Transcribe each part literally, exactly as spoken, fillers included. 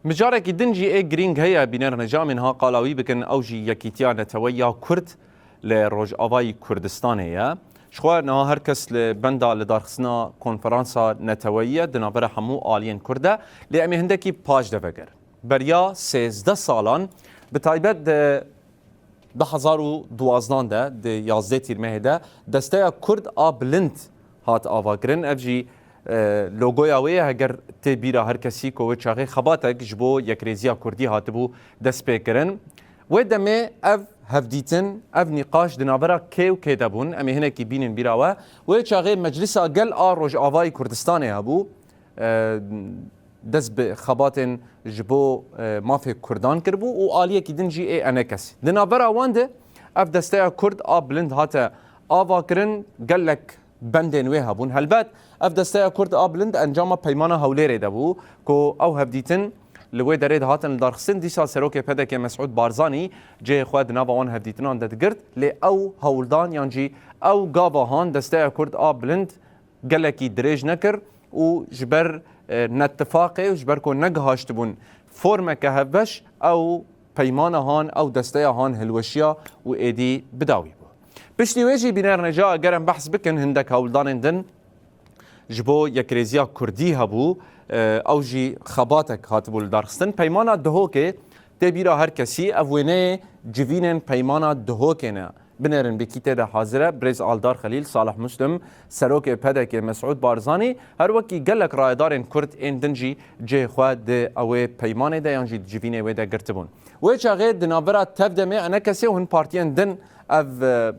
Mijarekî din jî ê girîng heye, bîner niha em ê niha qala wî bikin, ew jî Yekîtiya Neteweyî ya Kurd li Rojavayî Kurdistanê ye. Ji xwe niha her kes li benda lidarxistina konferansa neteweyî ye, di navbera hemû aliyên Kurd de, lê em ê hindekî paş de vegerin. Beriya sêzdeh salan, bi taybet di du hezar û duwazdan de, di yazdeh Tîrmehê de, Desteya Kurd a Bilind hat avakirin. Ev jî, e, logoya wê ye, heger tê bîra her kesî ku wê çaxê xebatek ji bo yekrêziya Kurdî hatibû destpêkirin. Wê demê ev hevdîtin, ev nîqaş di navbera kê û kê de bûn? Em ê hinekî bînin bîra we. Wê çaxê Meclisa Gel a Rojavayî Kurdistanê hebû. E, dest bi xebatên ji bo, e, mafê Kurdan kiribû û aliyekî din jî ê enekesî. Di navbera wan de ev Desteya Kurd a Bilind hate avakirin, gelek bendên wê hebûn. Helbet ev Desteya Kurd a Bilind encama Peymana Hewlêrê de bû ku ew hevdîtin li wê derê dihatin lidarxistin. Dîsa serokê P D K Mesûd Barzanî cihê xwe di nava wan hevdîtinan de digirt, lê ew hewldan yan jî ew gava han Desteya Kurd a Bilind gelekî dirêj nekir û ji ber, e, nettifaqê û ji ber ku negihaştibûn formeke hevbeş, ew peymana han, ew desteya han hilweşiya û êdî bi dawî bû. Piştî wê jî bîner neca, eger em behs bikin, hindek hewldanên din ji bo yekrêziya Kurdî hebû, e, ew jî xebatek hatibû lidarxistin. Peymana Duhokê tê bîra her kesî, ev wêneyê civînên Peymana Duhokê ne. Binêrin bi kî tê de hazir e, Birêz Aldar Xelîl, Salih Muslim, Serokê P D K Mesûd Barzanî, her wekî gelek rayedarên Kurd ên din jî cihê xwe di ewê peymanê de yan jî di civînê wê de girtibûn. Wê çaxê di navbera Tevdemê, Enekesê û hin partiyên din ev, e,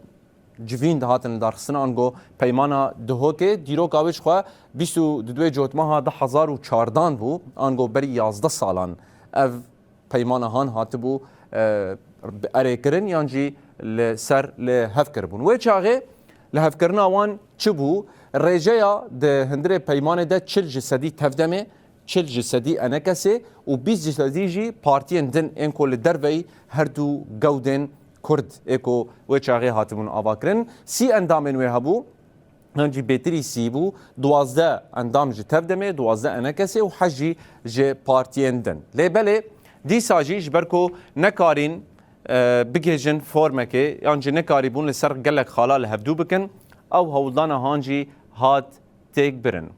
civîn dihatin lidarxistin, ango Peymana Duhokê. Dîroka wê ji xwe bîst û du cotmeha du hezar û çardan bû, ango berî yazdeh salan ev peymana han hatibû, e, bi erê kirin yan jî li ser li hev kiribûn. Wê çaxê li hevkirina wan çi bû? Rêjeya di hundirê peymanê de çil ji sedî Tevdemê, çil ji sedî Enekesê û bîst ji sedî jî partiyên din ên ku li derveyî her du gewdên Kurd ê ku wê çaxê hatibûn avakirin. Sî endamên wê hebû, yan jî bêtirî sî bû, duwazdeh endam ji Tevdemê, duwazdeh Enekesê û heşt jî ji partiyên din. Lê belê dîsa jî ji ber ku nekarîn, e, bigihêjin formekê yan jî nekarîbûn li ser gelek xala li hevdû bikin, ew hewldana han jî hat têkbirin.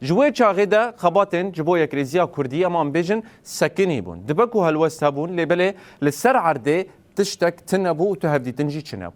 Ji wê çaxê de xebatên ji bo yekrêziya Kurdî, em an bêjin, sekinî bûn. Dibe ku helwest hebûn, lê belê li ser erdê tiştek tune bû û tu hevdîtin jî çine bû.